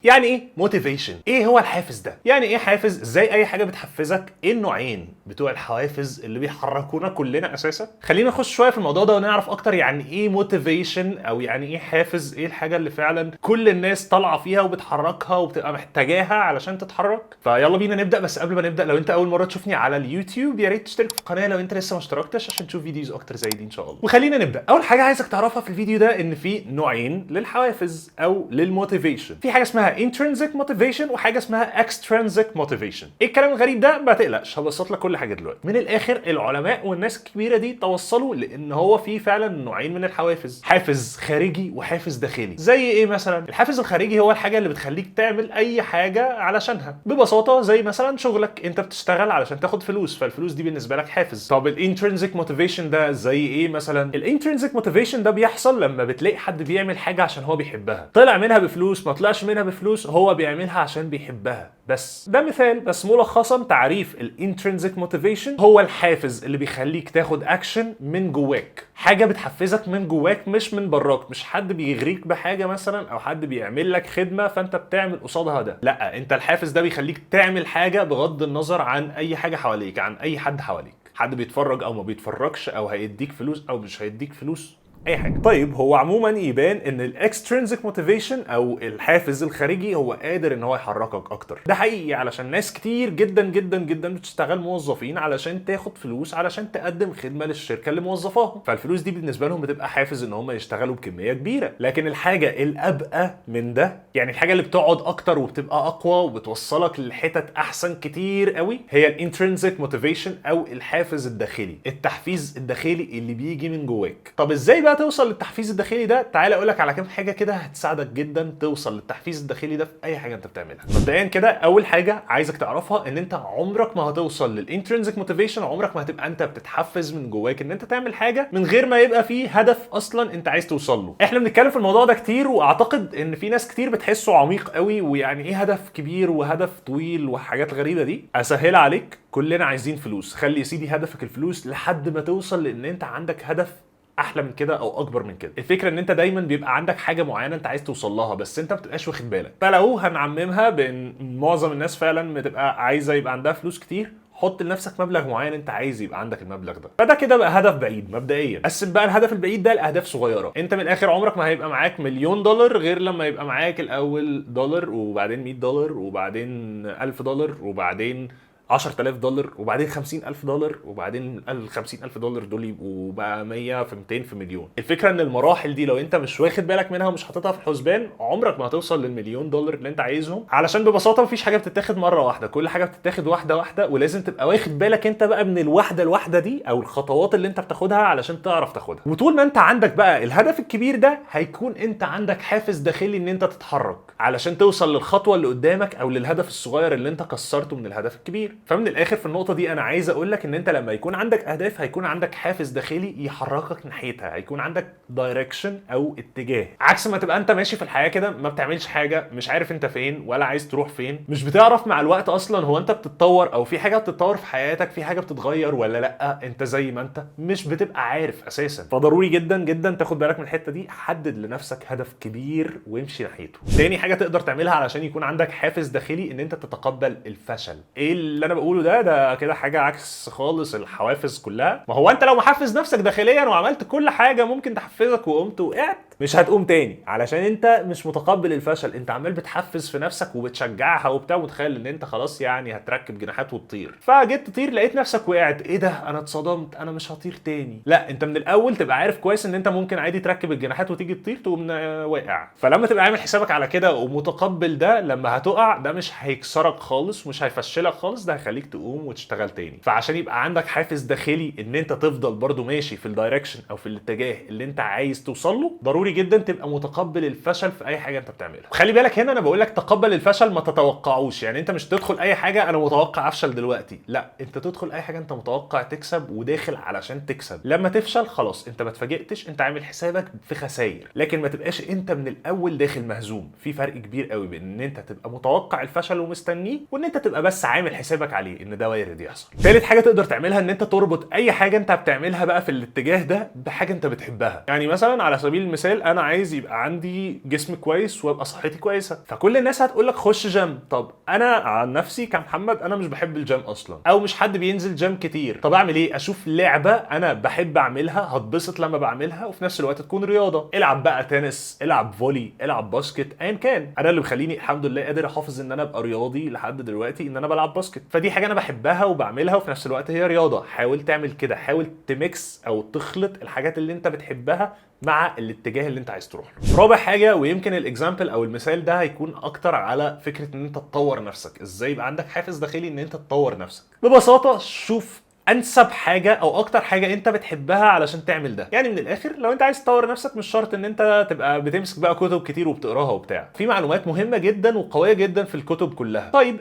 يعني ايه motivation؟ ايه هو الحافز ده؟ يعني ايه حافز؟ ازاي اي حاجة بتحفزك؟ ايه النوعين بتوع الحوافز اللي بيحركونا كلنا اساسا؟ خلينا نخش شوية في الموضوع ده ونعرف اكتر يعني ايه motivation او يعني ايه حافز، ايه الحاجة اللي فعلا كل الناس طالعه فيها وبتحركها وبتبقى محتاجاها علشان تتحرك. فيلا بينا نبدا. بس قبل ما نبدا، لو انت اول مرة تشوفني على اليوتيوب يا ريت تشترك في القناة لو انت لسه ما اشتركتش عشان تشوف videos اكتر زي دي ان شاء الله. وخلينا نبدا. اول حاجة عايزك تعرفها في الفيديو ده ان في نوعين للحوافز او لل motivation. في حاجة اسمها intrinsic motivation وحاجه اسمها extrinsic motivation. ايه الكلام الغريب ده؟ ما تقلقش، هبسط لك كل حاجة دلوقتي. من الاخر، العلماء والناس الكبيرة دي توصلوا لان هو في فعلا نوعين من الحوافز، حافز خارجي وحافز داخلي. زي ايه مثلا؟ الحافز الخارجي هو الحاجة اللي بتخليك تعمل اي حاجة علشانها ببساطه، زي مثلا شغلك، انت بتشتغل علشان تاخد فلوس، فالفلوس دي بالنسبة لك حافز. طب ال intrinsic motivation ده زي ايه مثلا؟ ال intrinsic motivation ده بيحصل لما بتلاقي حد بيعمل حاجة عشان هو بيحبها، طلع منها بفلوس ما طلعش منها بفلوس، هو بيعملها عشان بيحبها بس. ده مثال بس. ملخصا، تعريف ال intrinsic motivation هو الحافز اللي بيخليك تاخد اكشن من جواك، حاجة بتحفزك من جواك مش من براك، مش حد بيغريك بحاجة مثلا او حد بيعمل لك خدمة فانت بتعمل قصادها ده. لا، انت الحافز ده بيخليك تعمل حاجة بغض النظر عن اي حاجة حواليك، عن اي حد حواليك، حد بيتفرج او ما بيتفرجش، او هيديك فلوس او مش هيديك فلوس، اي حاجه. طيب، هو عموما يبان ان ال extrinsic motivation او الحافز الخارجي هو قادر ان هو يحركك اكتر. ده حقيقي، علشان ناس كتير جدا جدا جدا بتشتغل موظفين علشان تاخد فلوس، علشان تقدم خدمة للشركة اللي موظفاهم، فالفلوس دي بالنسبة لهم بتبقى حافز ان هم يشتغلوا بكمية كبيره. لكن الحاجة الابقى من ده، يعني الحاجة اللي بتقعد اكتر وبتبقى اقوى وبتوصلك لحتت احسن كتير قوي، هي ال intrinsic motivation او الحافز الداخلي، التحفيز الداخلي اللي بيجي من جواك. طب ازاي بقى توصل للتحفيز الداخلي ده؟ تعالى اقول لك على كام حاجة كده هتساعدك جدا توصل للتحفيز الداخلي ده في اي حاجة انت بتعملها. مبدئيا كده، اول حاجة عايزك تعرفها ان انت عمرك ما هتوصل لل intrinsic motivation، عمرك ما هتبقى انت بتتحفز من جواك ان انت تعمل حاجة من غير ما يبقى فيه هدف اصلا انت عايز توصل له. احنا بنتكلم في الموضوع ده كتير، واعتقد ان في ناس كتير بتحسه عميق قوي، ويعني ايه هدف كبير وهدف طويل وحاجات غريبة دي. اسهل عليك، كلنا عايزين فلوس. خلي يا سيدي هدفك الفلوس لحد ما توصل لان انت عندك هدف احلى من كده او اكبر من كده. الفكرة ان انت دايما بيبقى عندك حاجة معينة انت عايز توصل لها، بس انت ما بتبقاش واخد بالك. فلو هنعممها بان معظم الناس فعلا بتبقى عايزه يبقى عندها فلوس كتير، حط لنفسك مبلغ معين انت عايز يبقى عندك المبلغ ده، فده كده بقى هدف بعيد مبدئيا. قسم بقى الهدف البعيد ده لاهداف صغيره. انت من الاخر عمرك ما هيبقى معاك مليون دولار غير لما يبقى معاك الاول دولار، وبعدين 100 دولار، وبعدين 1000 دولار، وبعدين 10000 دولار، وبعدين 50000 دولار، وبعدين ال 50000 دولار دول يبقوا بقى 100 في 200 في مليون. الفكرة ان المراحل دي لو انت مش واخد بالك منها ومش حاططها في الحسبان، عمرك ما هتوصل للمليون دولار اللي انت عايزهم، علشان ببساطة مفيش حاجة بتتاخد مرة واحده، كل حاجة بتتاخد واحدة واحده، ولازم تبقى واخد بالك انت بقى من الواحدة الواحدة دي او الخطوات اللي انت بتاخدها علشان تعرف تاخدها. وطول ما انت عندك بقى الهدف الكبير ده، هيكون انت عندك حافز داخلي ان انت تتحرك علشان توصل للخطوة اللي قدامك او للهدف الصغير اللي انت كسرته من الهدف الكبير. فمن الاخر، في النقطة دي انا عايز اقول لك ان انت لما يكون عندك اهداف هيكون عندك حافز داخلي يحركك ناحيتها، هيكون عندك direction او اتجاه، عكس ما تبقى انت ماشي في الحياة كده ما بتعملش حاجه، مش عارف انت فين ولا عايز تروح فين، مش بتعرف مع الوقت اصلا هو انت بتتطور او في حاجة بتتطور في حياتك، في حاجة بتتغير ولا لا، انت زي ما انت، مش بتبقى عارف اساسا. فضروري جدا جدا تاخد بالك من الحتة دي. حدد لنفسك هدف كبير وامشي ناحيته. تاني حاجة تقدر تعملها علشان يكون عندك حافز داخلي ان انت تتقبل الفشل. ايه اللي انا بقوله ده؟ ده كده حاجة عكس خالص الحوافز كلها. ما هو انت لو محفز نفسك داخليا وعملت كل حاجة ممكن تحفزك وقمت وقعت، مش هتقوم تاني، علشان انت مش متقبل الفشل. انت عمال بتحفز في نفسك وبتشجعها وبتاع، ومتخيل ان انت خلاص يعني هتركب جناحات وتطير، فجيت تطير لقيت نفسك وقعت. ايه ده؟ انا اتصدمت، انا مش هطير تاني. لا، انت من الاول تبقى عارف كويس ان انت ممكن عادي تركب الجناحات وتيجي تطير تقوم واقع. فلما تبقى عامل حسابك على كده ومتقبل ده، لما هتقع ده مش هيكسرك خالص، مش هيفشلك خالص، ده هيخليك تقوم وتشتغل تاني. فعشان يبقى عندك حافز داخلي ان انت تفضل برضو ماشي في ال direction او في الاتجاه اللي انت عايز توصل له، ضروري جدا تبقى متقبل الفشل في اي حاجة انت بتعملها. خلي بالك، هنا انا بقول لك تقبل الفشل، ما تتوقعوش. يعني انت مش تدخل اي حاجة انا متوقع افشل دلوقتي، لا، انت تدخل اي حاجة انت متوقع تكسب وداخل علشان تكسب. لما تفشل خلاص، انت ما اتفاجئتش، انت عامل حسابك في خسائر، لكن ما تبقاش انت من الاول داخل مهزوم. في فرق كبير قوي بين ان انت تبقى متوقع الفشل ومستنيه، وان انت تبقى بس عامل حساب حسابك عليه ان ده وارد يحصل. تالت حاجة تقدر تعملها ان انت تربط اي حاجة انت بتعملها بقى في الاتجاه ده بحاجة انت بتحبها. يعني مثلا على سبيل المثال انا عايز يبقى عندي جسم كويس وابقى صحتي كويسه، فكل الناس هتقول لك خش جيم. طب انا عن نفسي كمحمد انا مش بحب الجيم اصلا، او مش حد بينزل جيم كتير. طب اعمل ايه؟ اشوف لعبه انا بحب اعملها، هتبسط لما بعملها، وفي نفس الوقت تكون رياضه. العب بقى تنس، العب volley، العب basket، ايا كان. انا اللي مخليني الحمد لله قادر احافظ ان انا ابقى رياضي لحد دلوقتي ان انا بلعب basket، فدي حاجة انا بحبها وبعملها وفي نفس الوقت هي رياضه. حاول تعمل كده، حاول ت mix او تخلط الحاجات اللي انت بتحبها مع الاتجاه اللي انت عايز تروح له. رابع حاجه، ويمكن ال example او المثال ده هيكون اكتر على فكرة ان انت تطور نفسك، ازاي يبقى عندك حافز داخلي ان انت تطور نفسك. ببساطة شوف انسب حاجة او اكتر حاجة انت بتحبها علشان تعمل ده. يعني من الاخر لو انت عايز تطور نفسك مش شرط ان انت تبقى بتمسك بقى كتب كتير وبتقراها وبتاع، في معلومات مهمة جدا وقويه جدا في الكتب كلها. طيب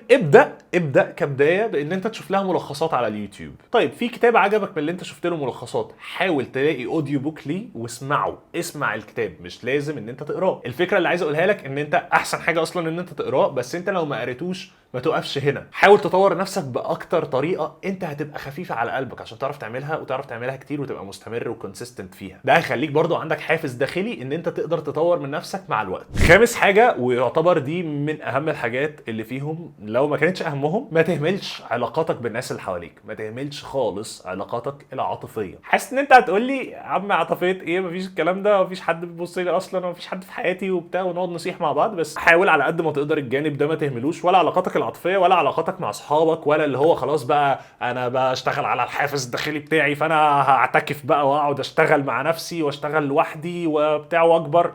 ابدا كبداية بان انت تشوف لها ملخصات على اليوتيوب. طيب في كتاب عجبك من اللي انت شفت له ملخصات، حاول تلاقي audio book ليه واسمعه، اسمع الكتاب، مش لازم ان انت تقراه. الفكرة اللي عايز اقولها لك ان انت احسن حاجة اصلا ان انت تقراه، بس انت لو ما قريتوش ما توقفش هنا، حاول تطور نفسك باكتر طريقه انت هتبقى خفيفة على قلبك عشان تعرف تعملها، وتعرف تعملها كتير وتبقى مستمر و consistent فيها. ده هيخليك برضو عندك حافز داخلي ان انت تقدر تطور من نفسك مع الوقت. خامس حاجه، ويعتبر دي من اهم الحاجات اللي فيهم لو ما كانتش اهمهم، ما تهملش علاقاتك بالناس اللي حواليك، ما تهملش خالص علاقاتك العاطفية. حاسس ان انت هتقول لي يا عم عاطفية ايه، مفيش الكلام ده، مفيش حد بيبص لي اصلا، ومفيش حد في حياتي وبتاع، ونقعد نصيح مع بعض. بس حاول على قد ما تقدر الجانب ده ما تهملوش، ولا علاقاتك العاطفية ولا علاقاتك مع اصحابك، ولا اللي هو خلاص بقى انا بشتغل على الحافز الداخلي بتاعي فانا هعتكف بقى واقعد اشتغل مع نفسي واشتغل لوحدي وبتاع واكبر.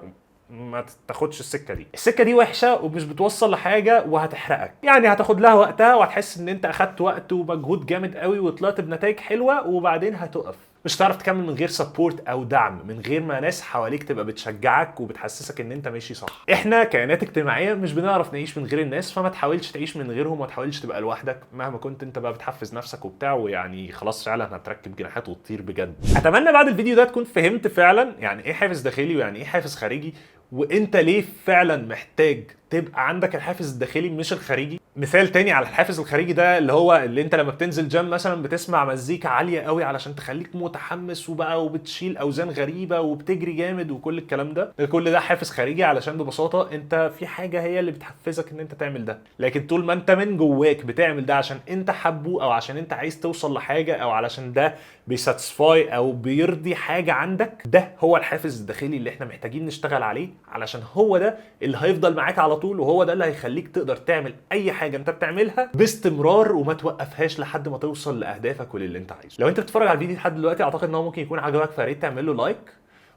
ما تاخدش السكة دي، السكة دي وحشة ومش بتوصل لحاجة وهتحرقك. يعني هتاخد لها وقتها وهتحس ان انت اخدت وقت ومجهود جامد قوي وطلعت بنتائج حلوة، وبعدين هتقف، مش هتعرف تكمل من غير support او دعم، من غير ما ناس حواليك تبقى بتشجعك وبتحسسك ان انت ماشي صح. احنا كائنات اجتماعية مش بنعرف نعيش من غير الناس، فما تحاولش تعيش من غيرهم وما تحاولش تبقى لوحدك مهما كنت انت بقى بتحفز نفسك وبتاع، ويعني خلاص فعلا هتركب جناحات وتطير بجد. اتمنى بعد الفيديو ده تكون فهمت فعلا يعني ايه حافز داخلي ويعني ايه حافز خارجي، وانت ليه فعلا محتاج تبقى عندك الحافز الداخلي مش الخارجي. مثال تاني على الحافز الخارجي ده اللي هو اللي انت لما بتنزل جيم مثلا بتسمع مزيكا عالية قوي علشان تخليك متحمس وبقى وبتشيل اوزان غريبة وبتجري جامد وكل الكلام ده، كل ده حافز خارجي علشان ببساطة انت في حاجة هي اللي بتحفزك ان انت تعمل ده. لكن طول ما انت من جواك بتعمل ده عشان انت حابة او عشان انت عايز توصل لحاجة او علشان ده بي satisfy او بيرضي حاجة عندك، ده هو الحافز الداخلي اللي احنا محتاجين نشتغل عليه، علشان هو ده اللي هيفضل معاك على طول، وهو ده اللي هيخليك تقدر تعمل اي حاجة انت بتعملها باستمرار وما توقفهاش لحد ما توصل لاهدافك وللي انت عايزه. لو انت بتتفرج على الفيديو لحد دلوقتي اعتقد ان هو ممكن يكون عجبك، فيا ريت تعمل له like،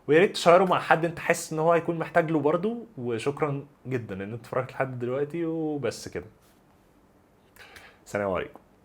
ويا ريت تشيره مع حد انت حاسس ان هو هيكون محتاج له برده. وشكرا جدا ان انت اتفرجت لحد دلوقتي، وبس كده، سلام عليكم.